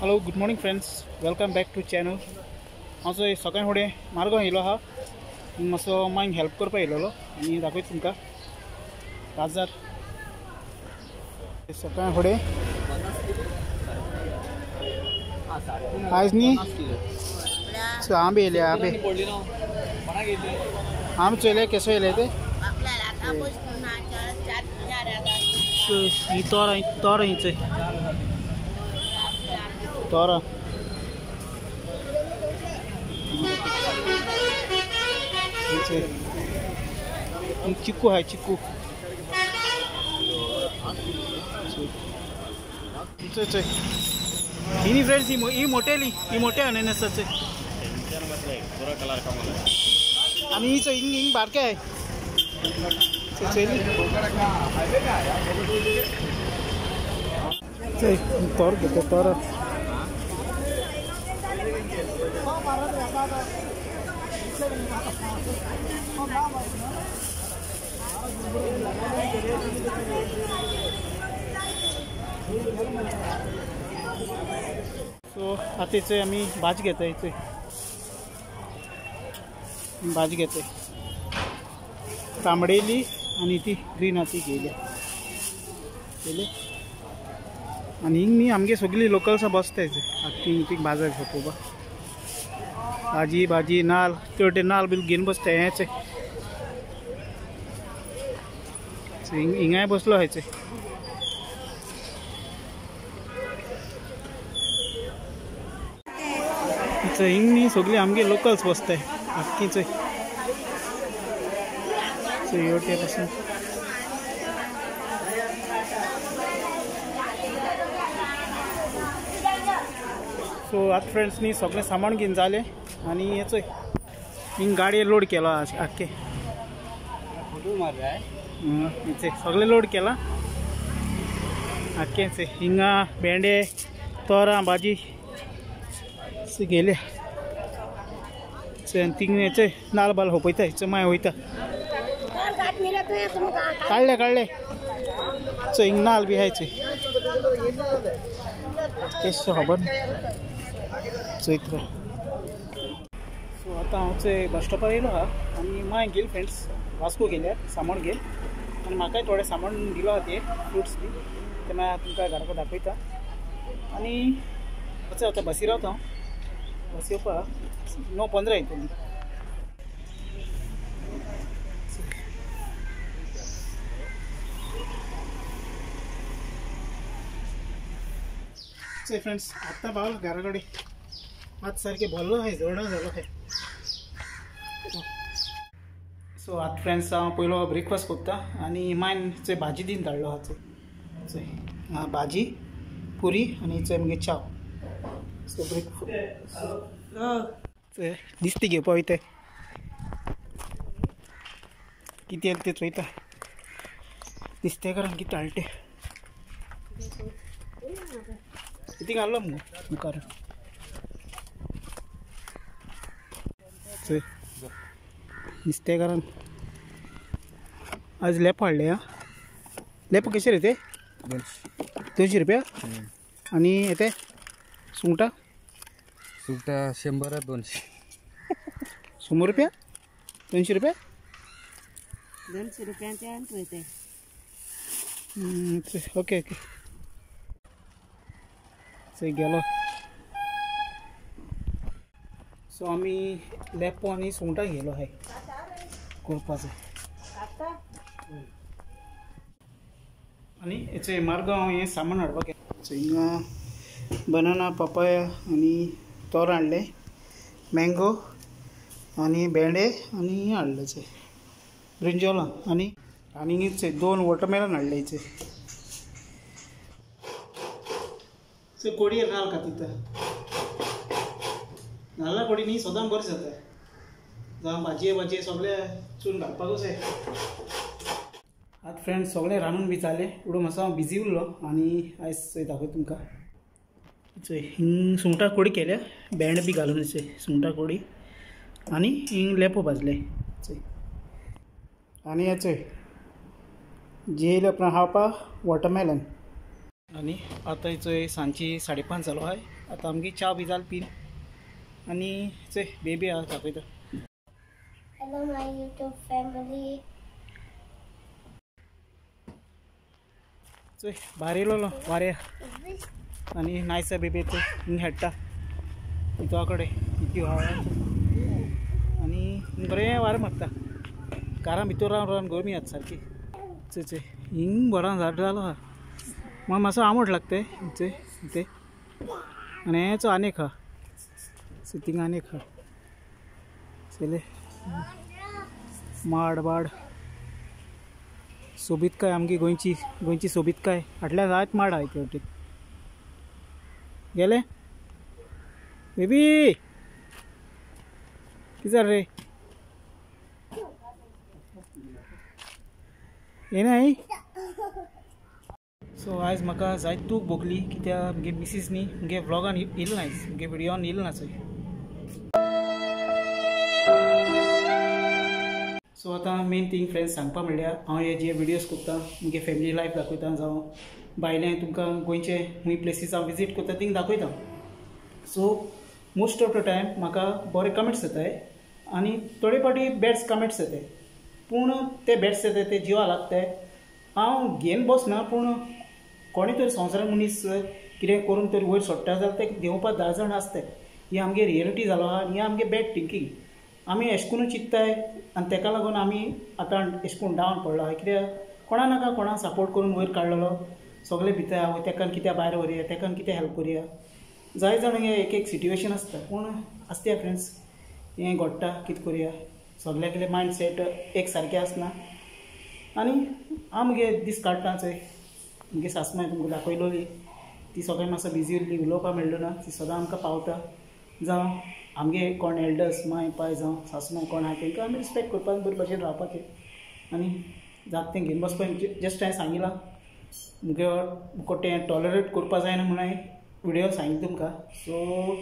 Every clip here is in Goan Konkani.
Hello good morning friends, welcome back to channel. हांव चोय सकाळीं फुडें मार्गांव येयलो आहा, मातसो मांयक हेल्प करपाक येयलेलो आनी दाखयता तुमकां बाजार. सकाळीं फुडें आयज न्ही आंबे येयले, आंबे आंबे चोयले केसो येयले ते. ही तोरां तोरां ही तोरां चिकू आहे, चिकू. ही फ्रेंड्स ही मोटेली, ही मोठे अननसाचे. आणि ही हिंग हिंग बारके आहे. तोर घेतो तोर. सो आतां चोय आमी भाजी घेताय, चोय भाजी घेताय तांबडेली आनी ती ग्रीन आहा ती घेयल्या घेयली. आनी हिंग न्ही आमगे सगळी लोकल्सां बसताय आतां ती बाजार सोंपोवपा. भाजी भाजी नाल तेवटे नाल बील घेवन बसताय. हेंच हिंगाय बसलो आहाय. हिंग न्ही सगळी आमगे लोकल्स बसताय आख्खी. चोय हेवटे पासून सो आतां फ्रेंड्स न्ही सगळें सामान घेवन जालें आनी हें चोय हिंग गाडये लोड केला आख्खे. सगळें लोड केला आख्खें. हिंगा भेंडे तोरां भाजी गेले. थिंग चोय नाल बाल होपयता चोय मागीर वयता. काडले काडले चोय हिंग नाल बी आहाय. चोय केश खबर चोयत. सो आतां हांव चोय बस स्टॉपार येयलो आहा आनी मांय गेल फ्रेंड्स वास्को गेल्यार सामान घेल आनी म्हाकाय थोडें सामान दिलो आहा ते फ्रुट्स बी ते मागीर तुमकां घरा दाखयता. आनी अशें आतां बसी रावता हांव, बस येवपा 9:15 येतली. चोय फ्रेंड्स आतां पावलो घरा कडेन. आतां सारकें भरलो आहाय, जड जालो आहाय. सो आतां फ्रेंड्स हांव पयलो ब्रेकफास्ट करता आनी मायन चोय भाजी दीन धाडलो आहा. चोय चोय भाजी पुरी आनी चोय मागीर च्याव. सो ब्रेकफास्ट चोय दिसती घेवपा वयता कितें येयलें तें चोयता. दिसते कारण कितें हाडलें तें कितें घाल्लो मुगो मुखार. चोय नुस्तेकारान आज लेपो हाडले. आं लेपो कशे रे ते? 200 रुपया. आनी येते सुंगटां? सुंगटां 100 200. 100 रुपया 200 रुपया 200 रुपयांचे आनी ते. ओके ओके चोय गेलो. सो आमी लेपो आनी सुंगटां घेयलो आहाय करपाचें. आनी चोय मार्गांव हें सामान हाडपाक. हिंगा बनाना पपाया आनी तोरां हाडलें, मँगो आनी भेंडे आनी हें हाडलें चोय ब्रिंजोलां. आनी आनी चोय 2 वॉटरमेलन हाडले. चोय चोय कोडयेर नाल कातिता. नाल्ला कोडी न्ही सदां बरें जाता. जावं भाजये भाजये सगळे चून घालपाकूच जाय. आतां फ्रेंड्स सगळें रांदून बी जालें. उडो मातसो हांव बिजी उरलो आनी आयज चोय दाखयता तुमकां. चोय हिंग सुंगटां कोडी केल्या, भेंडे बी घालून चोय सुंगटां कोडी आनी हिंग लेपो भाजले. चोय आनी हें चोय जेयले उपरांत खावपाक वॉटरमेलन. आनी आतां चोय सांजची 5:30 जालो आहाय आतां आमगे च्या बी जाल पीन आनी चोय बेबी आहा दाखयता. Hello my YouTube family. चोय भायर येयलो वाऱ्या आनी नायस बेबी चोय हिंग खेळटा तितू कडेन इतली हवा आनी बरें वारें मारता. कारां भितर रावन रावन गरमी जाता सारकी. चोय चोय हिंग बरो झाड जालो आहा म्हाका मातसो आंबट लागता. चोय ते आनी हेचो आनीक आहा थिंगा आनीक आहा चले माड बाड सोबीतकाय आमगे गोंयची गोंयची सोबीतकाय फाटल्यान जायत माड आहा ते वटेन गेले. बेबी कितें जालें रे येना. सो आयज म्हाका जायत तूक भोगली कित्याक म्हगे मिसीस न्ही म्हगे व्लॉगान येयलो ना आयज म्हगे व्हिडियोन येयलो ना चोय. सो आतां मेन थींग फ्रेंड्स सांगपा म्हणल्यार हांव हे जे व्हिडियोज करता म्हगे फॅमिली लायफ दाखयता जावं भायलें तुमकां गोंयचे खूंय प्लेसीस हांव विजीट करता थिंग दाखयता. So most of the time म्हाका बरे कमेंट्स येताय आनी थोडे फावटी बॅड्स कमेंट्स येताय पूण ते बॅड्स येताय ते जिवा लागताय. हांव घेवन बसना पूण कोणी तरी संवसारान मनीस कितें करून तरी वयर सोडटा जाल्यार ते देंवपाक 10 जाण आसताय. ही आमगे रियलिटी जालो आहा आनी ही आमगे बॅड थिंकींग. आमी एशें चिंत्ताय आनी तेका लागून आमी आतां एशें करून डावन पडलो आहा कित्याक कोणा नाका कोणा सपोर्ट करून वयर काडलेलो सगळे भितर आहा तेकान कित्याक भायर व्हरया तेकान कितें हेल्प करया जाय जाण हे एक एक सिट्युएशन आसता पूण आसता फ्रेंड्स हें घडटा कितें करया सगळ्यांगेले मायंड सेट एक सारकें आसना. आनी हांव म्हगे दीस काडटा चोय म्हगे सासमाय तुमकां दाखयलोली ती सगळें मातसो बिजी उरली उलोवपाक मेळ्ळो ना ती सदां आमकां पावता जावं आमगे कोण एल्डर्स माय पाय जावं सासमाय कोण आहा तेंकां आमी रिस्पेक्ट करपाक बरे भशेन रावपाचें आनी जाता तें घेवन बसपाक जस्ट हांवें सांगिलां मुगे तें टॉलरेट करपा जायना म्हणून हांवें व्हिडियो सांगिल्लें तुमकां. सो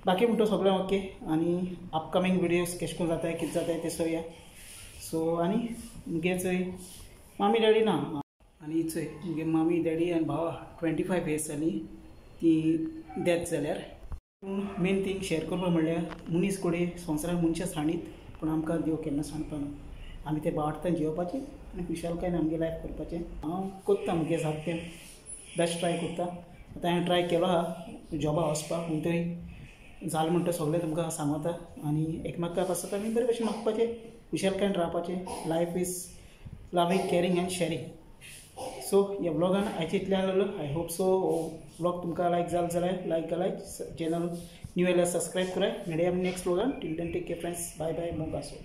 बाकी म्हणटा सगळें ओके आनी अपकमींग व्हिडियोज केशें करून जाताय कितें जाताय तें चोया. सो आनी मुगे चोय मामी डॅडी ना आनी चोय मुगे मामी डॅडी आनी भावा 25 इयर्स जाली ती डेथ जाल्यार. पूण मेन थींग शेअर करपा म्हणल्यार मनीस कडेन संवसारान मनशां सांडीत पूण आमकां देव केन्ना सांडपाना. आमी ते बावडटान जियोवपाचें आनी खुशालकायेन आमगे लायफ करपाचें. हांव करता मुगे जाता तें बेस्ट ट्राय करता. आतां हांवें ट्राय केलो आहा जॉबा वचपाक पूण तरी जालें म्हणटा सगळें तुमकां सांगता आनी एकमेका पासत आमी बरे भशेन वागपाचें खुशालकायेन रावपाचें. Life is loving caring and sharing. So ह्या व्लॉगान आयचे इतलें आसलेलो. I hope so हो व्लॉग तुमकां लायक जालो जाल्यार लायक घालाय चॅनल न्यू आयल्यार सबस्क्रायब कराय. मेळया next व्लॉगान. Till then take care friends. Bye bye. मोग आसो.